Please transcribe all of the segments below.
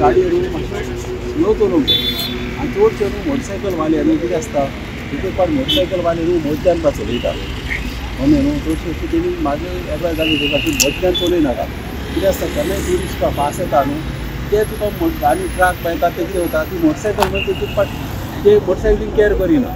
गाडी न्हू मातशें स्लो चलोवंक जाय. आनी चडशे न्हू मोटरसायकलवाले न्हू कितें आसता एक एक फावट मोटरसायकलवाले न्हू मदल्यान बा चलयता म्हणून न्हू चडशी अशी तेणी म्हाजी एडवायस जाली तेका की मदल्यान चलयनाका. कितें आसता केन्नाय ट्युरिस्ट फास्ट येता न्हू ते तुका आनी ट्रक येता ते कितें वता ती मोटरसायकल न्हू एक फावट ते मोटरसायकलीन कॅर करिना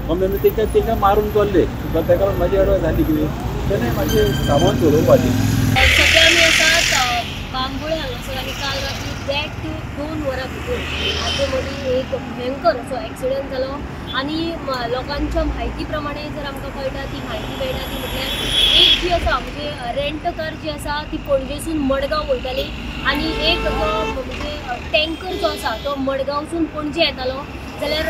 म्हणून तेका तेका मारून चल्ले. ताका लागून म्हाजी एडवायस जाली कितें तेन्ना मातशें सामान चलोवपाचें. सद्या आमी आसात बांबोळे हांगासर आनी काल राती 1.5 ते 2 वरां भितर हाचे मदीं एक भयंकर असो एक्सिडंट जालो. आनी लोकांच्या म्हायती प्रमाणे जर आमकां कळटा ती म्हायती मेळटा ती म्हटल्यार एक जी आसा म्हणजे रेंट कार जी आसा ती पणजेसून मडगांव वयताली आनी एक जो म्हणजे टँकर जो आसा तो मडगांवसून पणजे येतालो. जाल्यार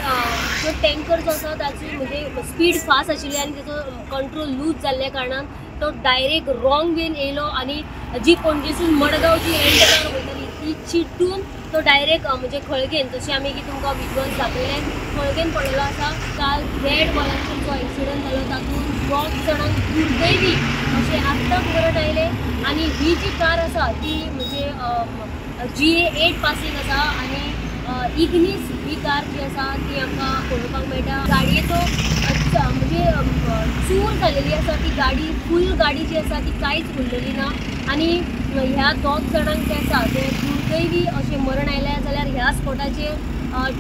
जो टँकर जो आसा ताची म्हणजे स्पीड फास्ट आशिल्ली आनी ताचो कंट्रोल लूज जाल्ल्या कारणान तो डायरेक्ट रॉंग वेन येयलो आनी जी पणजेसून मडगांव जी रेंट कार वयताली ती चिड्डून तो डायरेक्ट म्हणजे खळगेन, जशें आमी की तुमकां विजुअल्स दाखयले, खळगेन पडलेलो आसा. काल 1.5 वरांचेर जो एक्सिडंट जालो तातूंत 2 जाणांक दुर्दैवी अशें आत्ताक मरण आयलें. आनी ही जी कार आसा ती म्हणजे GA 8 passing आसा आनी इग्नीस ही कार जी आसा ती आमकां पळोवपाक मेळटा. गाडयेचो म्हणजे चूर जालेली आसा ती गाडी, फूल गाडी जी आसा ती कांयच उरलेली ना. आनी ह्या 2 जाणांक जे आसा ते दुर्दैवी अशें मरण आयलें. जाल्यार ह्या स्पॉटाचेर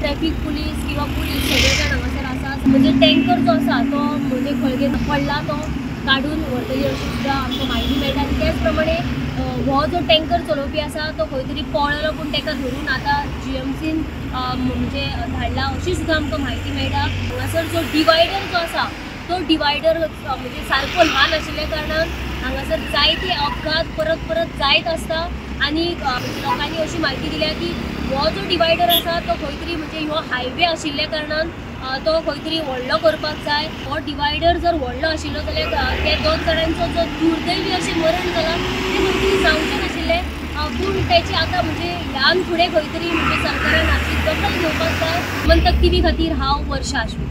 ट्रॅफिक पुलीस किंवा पुलीस सगळे जाण हांगासर आसा. म्हणजे टँकर जो आसा तो म्हणजे खळगेन पडला तो काडून व्हरतली अशी सुद्दां आमकां म्हायती मेळटा. आनी त्याच प्रमाणे हो जो टँकर चलोवपी आसा तो खंय तरी पळ्ळो पूण ताका धरून आतां GMCन म्हणजे धाडला अशी सुद्दां आमकां म्हायती मेळटा. हांगासर जो डिवायडर जो आसा तो डिवायडर म्हणजे सारको ल्हान आशिल्ल्या कारणान हांगासर जायते अपघात परत परत जायत आसता. आनी लोकांनी अशी म्हायती दिल्या की हो जो डिवायडर आसा तो खंय तरी म्हणजे हो हायवे आशिल्ल्या कारणान तो खंय तरी व्हडलो करपाक जाय. हो डिवायडर जर व्हडलो आशिल्लो जाल्यार त्या 2 जाणांचो जो दुर्दैवी अशें मरण जालां तें खंय तरी जावचें नाशिल्लें. पूण तेची आतां म्हणजे ह्यान फुडें खंय तरी म्हणजे सरकारान हाची दखल घेवपाक जाय. मंतक टीव्ही खातीर हांव वर्षा आश्विन.